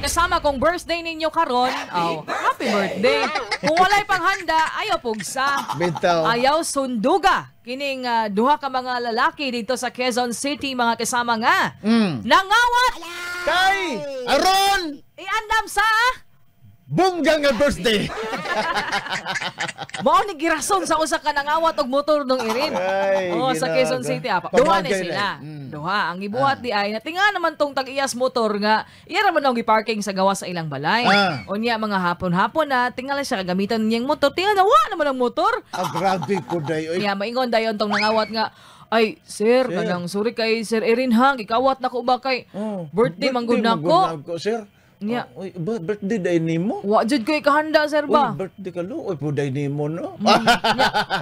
Mga kasama, kung birthday ninyo karon, oh, happy birthday. Kung walay panghanda, ayaw pugsa. Bitaw. Ayaw sunduga. Kining duha ka mga lalaki dito sa Quezon City, mga kasama nga. Nangawat Kay aron iandam sa bongga nga birthday. Mao ni girason sa usa ka nangawat og motor nung irin. Ay, Oh, sa ginoo. Quezon City apa. Duha ni Pamagay sila. na. Duha ang gibuhat di ay natinga naman tong tag-iyas motor nga iya ra man ang gi-parking sa gawas sa ilang balay. Unya mga hapon-hapon na tingala siya kagamitan niyang motor. Tinga na wa naman ang motor. Ah, grabe ko day. Oy. Niya maingon dayon tong nangawat nga, "Ay, sir, Sir. Kanang sorry kay Sir Erin ha, gikawat na ko ba kay Oh, birthday man gud man nako." gud nako, sir. Nya. Oh, uy, birthday day nimo? Wa jud ko'y kahanda, sir Uy, ba. Birthday ka lo. Uy, puday nimo no. Nya,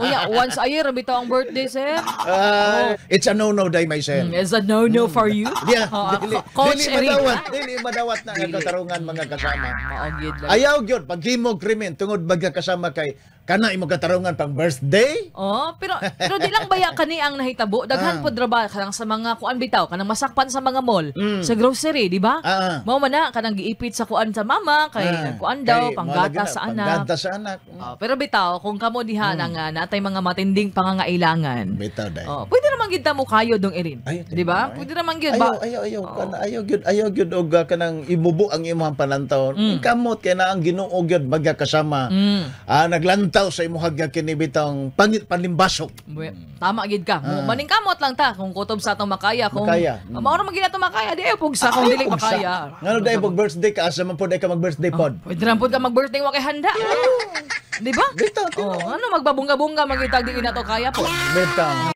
unya once a year bitaw ang birthday, sir. Ah, it's a no-no day, my sir. It's a no-no for you. Yeah, Oh, dili, Coach dili Erin. Madawat, dili madawat na nga katarungan, mga kasama. Mao gyud lang. Ayaw gyud paghimog krimen tungod magkakasama kay kana imong katarungan pang birthday. Oh, pero pero di lang baya kani ang nahitabo. Daghan pod ra ba kanang sa mga kuan bitaw, kanang masakpan sa mga mall, sa grocery, di ba? Mao man na kanang giipit sa kuan sa mama kay kuan daw Kay, panggata mao lagi na, sa anak. panggata sa anak. Oh, pero bitaw kung kamo diha nang natay mga matinding pangangailangan. Bitaw day. Oh, pwede naman gid ta mo kayo dong Erin. Ay, Di ba? ay. Pwede naman gyud Ayaw, ba? ayaw, ayaw, kana, ayaw gyud, ayaw gyud og kanang ibubo ang imong panantaw. Kamot kay na ang Ginoo gyud magkakasama. Ah, naglantaw sa imong gyud kini bitang pangit panimbasok. Tama gid ka. Maningkamot lang ta kung kutob sa atong makaya kung Makaya. Mao ra man gid ato makaya di ay pugsa kung dili Pugsa. makaya. Ngano dai pag birthday ka, asa man pod ka mag-birthday pod? Pwede na pod ka mag-birthday wa kay handa. Di ba? Bitaw, Oh, ano magbabungga-bungga magitag di na to kaya po. Bitaw.